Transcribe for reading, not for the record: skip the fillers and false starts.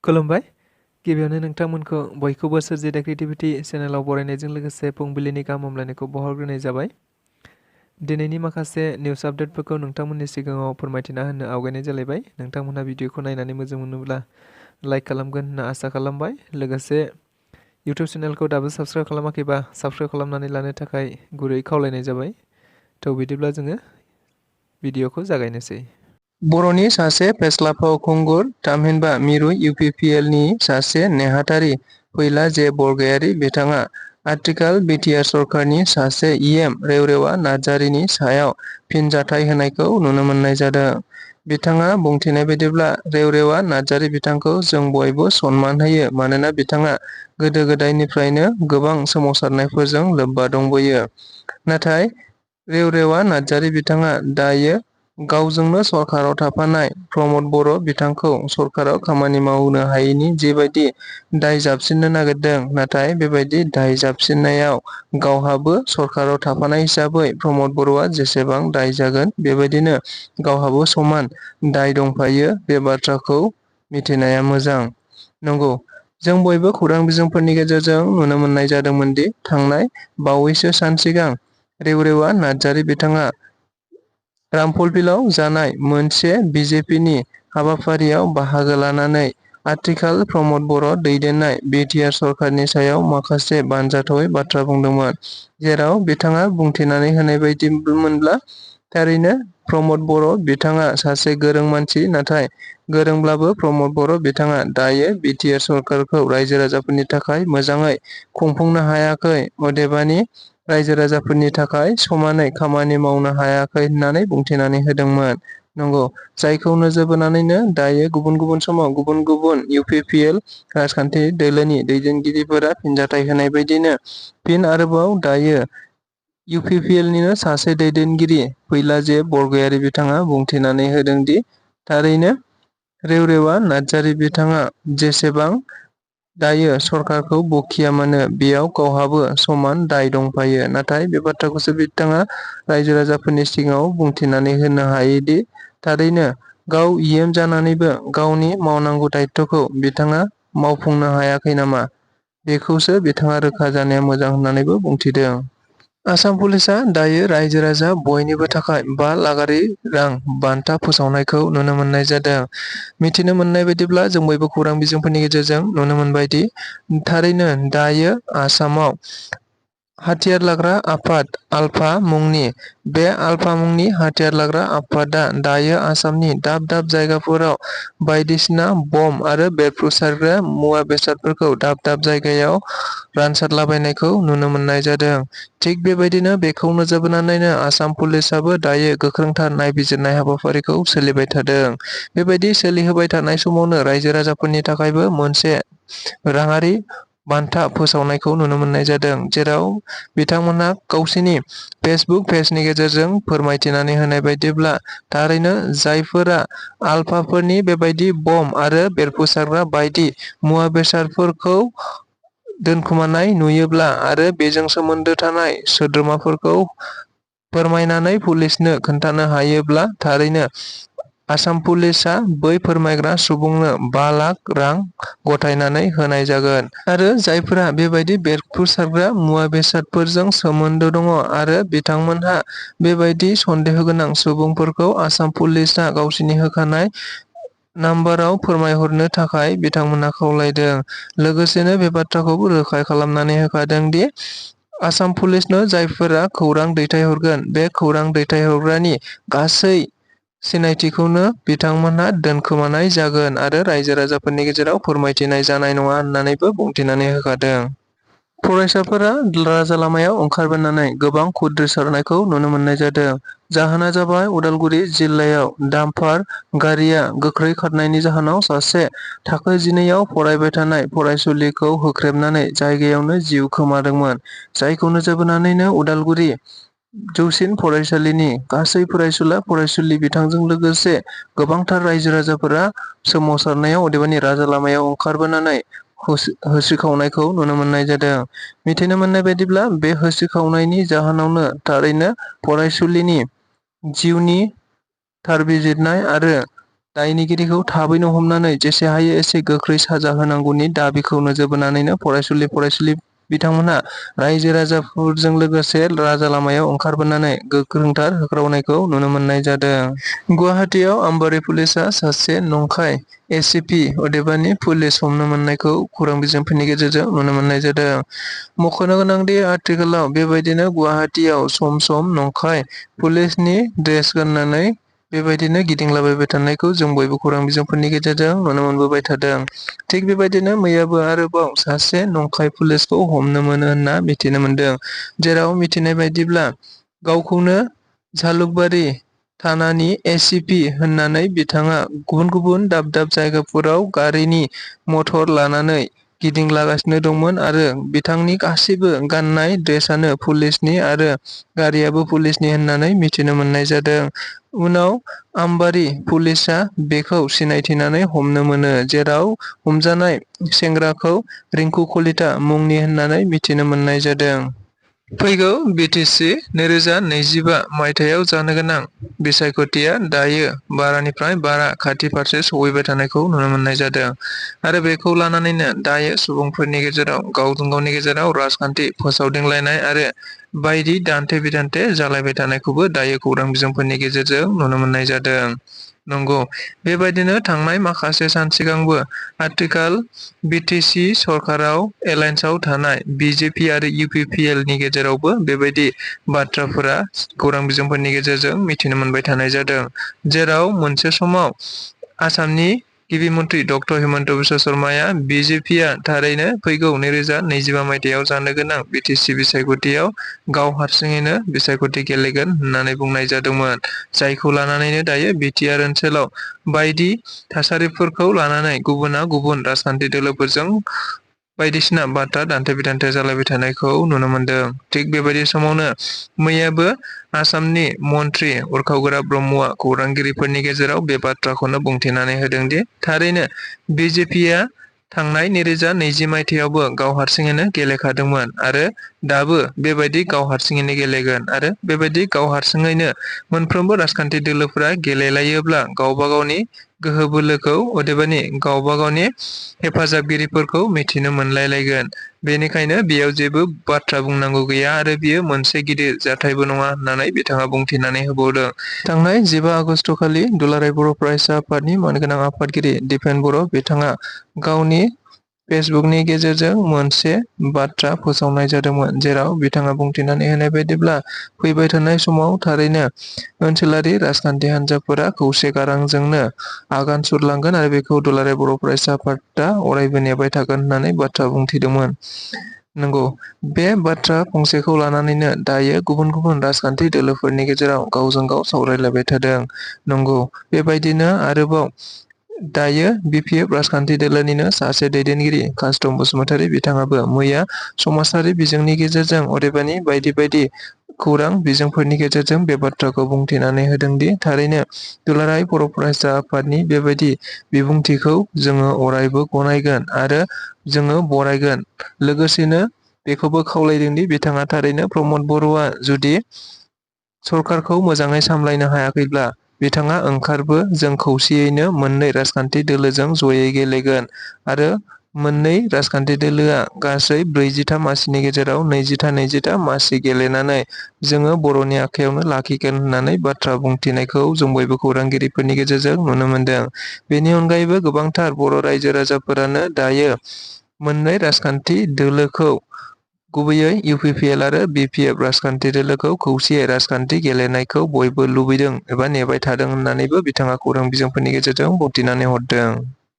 खुलुमबाय। गिबियावनो नोंथांमोनखौ बयखौबो सोरजिदा क्रिएटिभिटि चेनेलाव बरायनायजों लोगोसे फुंबिलिनि गाहाम हामलायनायखौ बावहरग्रोनाय जाबाय। दिनैनि माखासे निउस आपडेटफोरखौ नोंथांमोननि सिगाङाव फोरमायथिना होनो आवगायनाय जालायबाय। नोंथांमोनहा भिडिअखौ नायनानै मोजां मोनोब्ला लाइक खालामगोन होनना आसा खालामबाय। लोगोसे इउटिउब चेनेलखौ दाबो साबस्क्राइब खालामाखैबा साबस्क्राइब खालामनानै लानो थाखाय गुरै खावलायनाय जाबाय। थ' बिदिब्ला जोङो भिडिअखौ जागायनोसै। बर'नि सासे फेस्ला फावखुंगुर थामहिनबा मिरु UPPL नि सासे नेहाथारि फैला जे बरगयारी बिथाङा आथिखाल बिटिआर सरकारनि सासे EM रेवरेवा नार्जारिनि सायाव फिनजाथाय होनायखौ नुनो मोननाय जादों। बिथाङा बुंथिनाय बायदिब्ला रेवरेवा नार्जारि बिथांखौ जों बयबो सनमान होयो मानोना बिथाङा गोदो गोदायनिफ्रायनो गोबां सोमावसारनायफोरजों लोब्बा दंबोयो। नाथाय रेवरेवा नार्जारि बिथाङा दायो गावजोंनो सरकाराव थाफानाय प्रमद बर' बिथांखौ सरकाराव खामानि मावनो हायैनि जेबायदि दाय जाबसिननो नागिरदों, नाथाय बेबायदि दाय जाबसिननायाव गावहाबो सरकाराव थाफानाय हिसाबै प्रमद बर'आ जेसेबां दाय जागोन बेबायदिनो गावहाबो समान दाय दंफायो बे बाथ्राखौ मिथिनाया मोजां। नंगौ, जों बयबो खौरां बिजोंफोरनि गेजेरजों नुनो मोननाय जादोंमोन दि थांनाय बावैसो सान सिगां रेवरेवा नार्जारि बिथाङा रामफलफिल्डआव जानाय मोनसे BJPनि हाबाफारियाव बाहागो लानानै आथिखाल प्रमद बर' दैदेननाय बिटिआर सरकारनि सायाव माखासे बानजाथावै बाथ्रा बुंदोंमोन। जेराव बिथाङा बुंथिनानै होनाय बायदिमोनब्ला थारैनो प्रमद बर' बिथाङा सासे गोरों मानसि, नाथाय गोरोंब्लाबो प्रमद बर' बिथाङा दायो बिटिआर सरकारखौ रायजो राजाफोरनि थाखाय मोजाङै खुंफुंनो हायाखै, अदेबानि रायजो राजाफोरनि थाखाय समानै खामानि मावनो हायाखै होननानै बुंथिनानै होदोंमोन। नंगौ, जायखौ नोजोर बोनानैनो दायो गुबुन गुबुन समाव गुबुन गुबुन UPPL राजखान्थि दोलोनि दैदेनगिरिफोरा फिनजाथाय होनाय बायदिनो फिन आरोबाव दायो UPPLनिनो सासे दैदेनगिरि फैलाजे बरगयारी बिथाङा बुंथिनानै होदों दि थारैनो रेवरेवा नार्जारि बिथाङा जेसेबां दायो सरकारखौ बखिया मानो बेयाव गावहाबो समान दाय दंफायो। नाथाय बे बाथ्राखौसो बिथाङा रायजो राजाफोरनि सिगाङाव बुंथिनानै होनो हायोदि थारैनो गाव EM जानानैबो गावनि मावनांगौ दायित्वखौ बिथाङा मावफुंनो हायाखै नामा, बेखौसो बिथाङा रोखा जानाया मोजां होननानैबो बुंथिदों। आसाम पुलिसआ दायो रायजो राजा बयनिबो थाखाय 5 लाखारि रां बान्था फोसावनायखौ नुनो मोननाय जादों। मिथिनो मोननाय बायदिब्ला जों बयबो खौरां बिजोंफोरनि गेजेरजों नुनो मोनबायदि थारैनो दायो आसामाव हाथियार लाग्रा आफाद आल्फा मुंनि बे आल्फा मुंनि हाथियार लाग्रा आफादा दायो आसामनि दाब दाब जायगाफोराव बायदिसिना बम आरो बेरफ्रुसारग्रा मुवा बेसादफोरखौ दाब दाब जायगायाव रानसारलाबायनायखौ नुनो मोननाय जादों। थिग बेबायदिनो बेखौ नोजोर बोनानैनो आसाम पुलिसआबो दायो गोख्रोंथार नायबिजिरनाय हाबाफारिखौ सोलिबाय थादों। बेबायदि सोलिहोबाय थानाय समावनो रायजो राजाफोरनि थाखायबो मोनसे राङारि बान्था फोसावनायखौ नुनो मोननाय जादों, जेराव बिथांमोनहा गावसिनि फेसबुक पेजनि गेजेरजों फोरमायथिनानै होनाय बायदिब्ला थारैनो जायफोरा आल्फाफोरनि बेबायदि बम आरो बेरफ्रुसारग्रा बायदि मुवा बेसादफोरखौ दोनखुमानाय नुयोब्ला आरो बेजों सोमोन्दो थानाय सोद्रोमाफोरखौ फोरमायनानै पुलिसनो खोन्थानो हायोब्ला थारैनो आसाम पुलिसआ बै फोरमायग्रा सुबुंनो 5 लाख रां गथायनानै होनाय जागोन। आरो जायफोरा बेबायदि बेरफ्रुसारग्रा मुवा बेसादफोरजों सोमोन्दो दङ आरो बिथांमोनहा बेबायदि सन्देह गोनां सुबुंफोरखौ आसाम पुलिसआ गावसिनि होखानाय नाम्बाराव फोरमायहरनो थाखाय बिथांमोनहा खावलायदों। लोगोसेनो बे बाथ्राखौबो रोखा खालामनानै होखादों दि आसाम पुलिसनो जायफोरा खौरां दैथायहरगोन बे खौरां दैथायहरग्रानि गासै सिनायथिखौनो बिथांमोनहा दोनखोमानाय जागोन आरो रायजो राजाफोरनि गेजेराव फोरमायथिनाय जानाय नङा होननानैबो बुंथिनानै होखादों। फरायसाफोरा राजा लामायाव ओंखारबोनानै गोबां खुद्रिसारनायखौ नुनो मोननाय जादों। जाहोना जाबाय उदालगुरि जिल्लायाव डाम्पार गारिया गोख्रै खारनायनि जाहोनाव सासे थाखो 12आव फरायबाय थानाय फरायसुलिखौ होख्रेमनानै जायगायावनो जिउ खोमादोंमोन। जायखौ नोजोर बोनानैनो उदालगुरि जौसिन फरायसालिनि गासै फरायसुला फरायसुलि बिथांजों लोगोसे गोबांथार रायजो राजाफोरा सोमावसारनायाव अदेबानि राजा लामायाव ओंखारबोनानै होस्रिखावनायखौ नुनो मोननाय जादों। मिथिनो मोननाय बायदिब्ला बे होस्रिखावनायनि जाहोनावनो थारैनो फरायसुलिनि जिउनि थार बिजिरनाय आरो दायनिगिरिखौ थाबैनो हमनानै जेसे हायो एसे गोख्रै साजा होनांगौनि दाबिखौ नोजोर बोनानैनो फरायसुलि बिथांमोनहा रायजो राजाफोरजों लोगोसे राजा लामायाव ओंखारबोनानै गोख्रोंथार होख्रावनायखौ नुनो मोननाय जादों। गुवाहाटीआव आमबारि पुलिसआ सासे नंखाय एसिपि अदेबानि पुलिस हमनो मोननायखौ खौरां बिजोंफोरनि गेजेरजों नुनो मोननाय जादों। मख'नो गोनांदि आथिखालाव बेबायदिनो गुवाहाटीआव सम सम नंखाय पुलिसनि ड्रेस गाननानै बेबायदिनो गिदिंलाबायबाय थानायखौ जों बयबो खौरां बिजोंफोरनि गेजेरजों नुनो मोनबोबाय थादों। थिग बेबायदिनो मैयाबो आरोबाव सासे नंखाय पुलिसखौ हमनो मोनो होनना मिथिनो मोनदों। जेराव मिथिनाय बायदिब्ला गावखौनो झालुकबारि थानानि एसिपि होननानै बिथाङा गुबुन गुबुन दाब दाब जायगाफोराव गारिनि मटर लानानै गिदिंलागासिनो दंमोन आरो बिथांनि गासैबो गाननाय ड्रेसानो पुलिसनि आरो गारियाबो पुलिसनि होननानै मिथिनो मोननाय जादों। उनाव आमबारि पुलिसआ बेखौ सिनायथिनानै हमनो मोनो। जेराव हमजानाय सेंग्राखौ रिंकु कलिता मुंनि होननानै मिथिनो मोननाय जादों। फैगौ बिटिसि 2025 मायथाइयाव जानो गोनां बिसायख'थिया दायो बारानिफ्राय बारा खाथि फारसे सौहैबाय थानायखौ नुनो मोननाय जादों आरो बेखौ लानानैनो दायो सुबुंफोरनि गेजेराव गावजों गावनि गेजेराव राजखान्थि फोसावदिंलायनाय आरो बायदि दान्थे बिदान्थे जालायबाय थानायखौबो दायो खौरां बिजोंफोरनि गेजेरजों नुनो मोननाय जादों। नंगौ, बेबायदिनो थांनाय माखासे सान सिगांबो आथिखाल बिटिसि सरकाराव एलायन्सआव थानाय बिजेपि आरो इउपिपिएल नि गेजेरावबो बेबायदि बाथ्राफोरा खौरां बिजोंफोरनि गेजेरजों मिथिनो मोनबाय थानाय जादों। जेराव मोनसे समाव आसामनि गिबि मन्त्रि डक्टर हिमन्त बिश्व शर्माया बिजेपिआ थारैनो फैगौ 2025 मायथाइयाव जानो गोनां बिटिसि बिसायख'थियाव गाव हारसिङैनो बिसायख'थि गेलेगोन होननानै बुंनाय जादोंमोन। जायखौ लानानैनो दायो बिटिआर ओनसोलाव बायदि थासारिफोरखौ लानानै गुबुना गुबुन राजखान्थि दोलोफोरजों बायदिसिना बाथ्रा दान्थे बिदान्थे जालायबाय थानायखौ नुनो मोनदों। थिग बेबायदि समावनो मैयाबो आसामनि मन्त्रि उरखाव ब्रह्मआ खौरांगिरिफोरनि गेजेराव बे बाथ्राखौनो बुंथिनानै होदों दि थारैनो बिजेपिआ थांनाय 2020 मायथाइयावबो गाव हारसिङैनो गेलेखादोंमोन आरो दाबो बेबायदि गाव हारसिङैनो गेलेगोन आरो बेबायदि गाव हारसिङैनो मोनफ्रोमबो राजखान्थि दोलोफोरा गेलेलायोब्ला गावबा गावनि गोहो बोलोखौ अदेबानि गावबा गावनि हेफाजाबगिरिफोरखौ मिथिनो मोनलायलायगोन। बेनिखायनो बेयाव जेबो बाथ्रा बुंनांगौ गैया आरो बियो मोनसे गिदिर जाथायबो नङा होननानै बिथाङा बुंथिनानै होबावदों। थांनाय 15 आगस्ट खालि दुलाराय बर' फरायसा आफादनि मानगोनां आफादगिरि दिपेन बर' बिथाङा गावनि फेसबुकनि गेजेरजों मोनसे बाथ्रा फोसावनाय जादोंमोन। जेराव बिथाङा बुंथिनानै होनाय बायदिब्ला फैबाय थानाय समाव थारैनो ओनसोलारि राजखान्थि हान्जाफोरा खौसे गारांजोंनो आगान सुरलांगोन आरो बेखौ दुलाराय बर' फरायसा आफादा अरायबो नेबाय थागोन होननानै बाथ्रा बुंथिदोंमोन। नंगौ, बे बाथ्रा फंसेखौ लानानैनो दायो गुबुन गुबुन राजखान्थि दोलोफोरनि गेजेराव गावजों गाव सावरायलायबाय थादों। नंगौ, बेबायदिनो आरोबाव दायो बिपिएफ राजखान्थि दोलोनिनो सासे दैदेनगिरि कास्टम बसुमतारी बिथाङाबो मैया समाजारि बिजोंनि गेजेरजों अदेबानि बायदि बायदि खौरां बिजोंफोरनि गेजेरजों बे बाथ्राखौ बुंथिनानै होदों दि थारैनो दुलाराय बर' फरायसा आफादनि बेबायदि बिबुंथिखौ जोङो अरायबो गनायगोन आरो जोङो बरायगोन। लोगोसेनो बेखौबो खावलायदों दि बिथाङा थारैनो प्रमद बर'आ जुदि सरकारखौ मोजाङै सामलायनो हायाखैब्ला बिथाङा ओंखारबो जों खौसेयैनो मोननै राजखान्थि दोलोजों जयै गेलेगोन आरो मोननै राजखान्थि दोलोआ गासै 43 मासिनि गेजेराव 20था मासि गेलेनानै जोङो बर'नि आखायावनो लाखिगोन होननानै बाथ्रा बुंथिनायखौ जों बयबो खौरांगिरिफोरनि गेजेरजों नुनो मोनदों। बेनि अनगायैबो गोबांथार बर' रायजो राजाफोरानो दायो मोननै राजखान्थि दोलोखौ गुबैयै इउपिपिएल आरो बिपिएफ राजखान्थि दोलोखौ खौसेयै राजखान्थि गेलेनायखौ बयबो लुबैदों एबा नेबाय थादों होननानैबो बिथाङा खौरां बिजोंफोरनि गेजेरजों बुंथिनानै हरदों।